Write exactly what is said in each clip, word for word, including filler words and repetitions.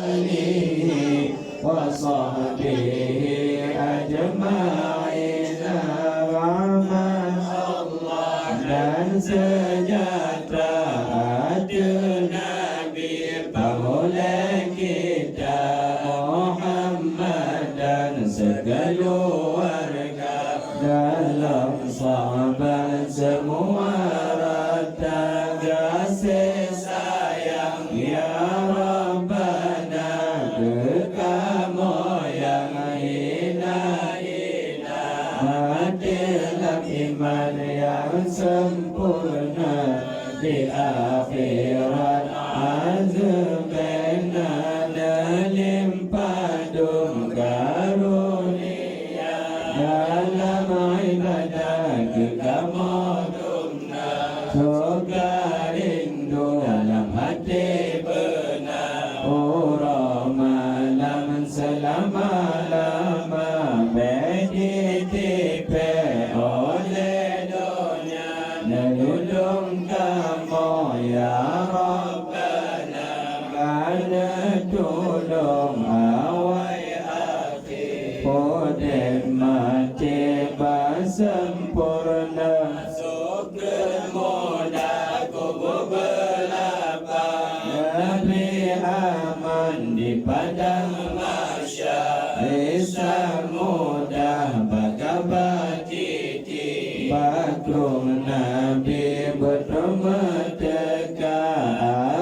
alihi wa sahbihi ajma'in. Rahmat Allah dan sejahtera ateueh Nabi paulèe kita Muhammad dan sekeuluwarga dalam sahabat semua rata. Gaséh sayang ya Rabbana keu kamoe nyang hina-hina, maté lam iman nyang sempurna, di akhirat azeueb bèk na, neulimpah dum karunia dalam ibadat keu kamoe. Soe ka rindu dalam até beuna, uroe malam seulama-lama, bèk jitipèe olèh donya, neululông kamoe ya Rabbana, ka neutulông awai akhé. Udép maté ba sempurna, sukreut muda kubu beulapa, leubeh aman di padang mahsyar, hisab mudah bak kaba titi. Patung Nabi beutôi meuteuka.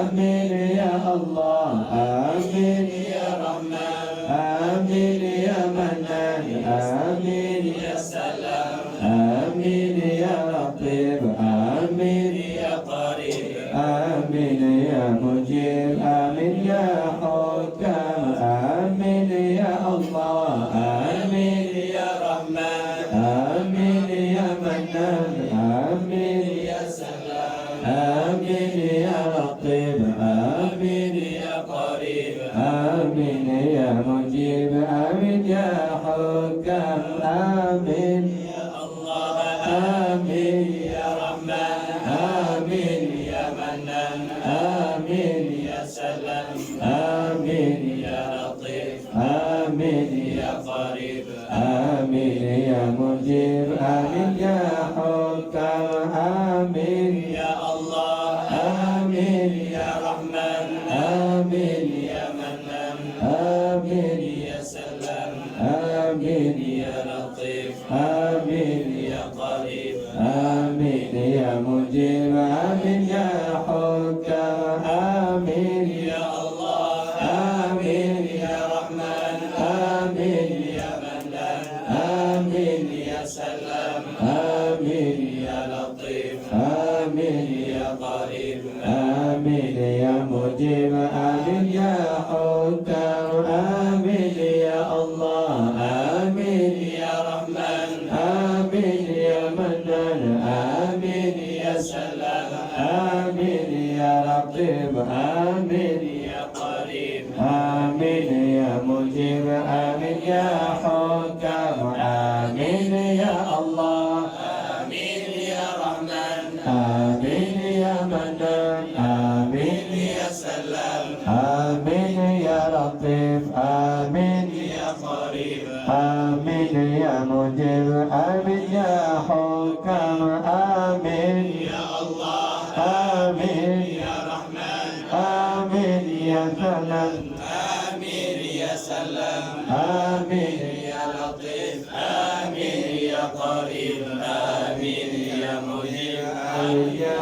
Amin ya Allah, amin ya Rahman, amin ya Mannan, amin ya Salam, amin ya Latif, amin ya Qarib, amin ya Mujib, amin ya Hukam, amin ya Allah, amin ya Rahman, amin ya Mannan, amin ya Salam, amin ya Latif, amin ya Qarib, amin ya Mujib, amin ya Hukam, amin ya Allah, amin ya Rahman, amin ya Mannan, amin ya Salam, amin ya Latif, amin ya Qarib, amin ya Mujib, amin ya Hukam, amin ya Allah, amin ya Rahman, amin ya Mannan, amin ya Salam, amin ya Latif, amin ya Qarib, amin ya Mujib, amin ya Hukam, amin ya Allah, amin ya Rahman, amin ya Mannan, amin ya Salam, amin ya Latif, amin ya Qarib, amin ya Mujib, amin ya Hukam, amin ya Allah, amin ya Rahman, amin ya Mannan, amin ya Salam, amin ya Latif, amin ya Qarib, amin ya Mujib, amin ya Hukam, amin ya Allah, amin ya Rahman, amin ya Mannan, amin ya Salam, amin ya Latif, amin ya Qarib, amin ya Mujib, amin ya Hukam, amin ya Allah, amin ya Rahman, amin ya Salam, amin ya Salam, amin ya Latif, amin ya Qarib, amin ya Mujib, amin ya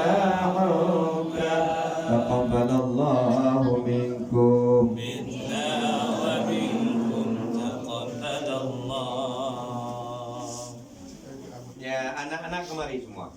Hukam. Taqabbalallahu minkum. Minna wa minkum. Taqabbalallah. Ya, anak-anak kemari semua.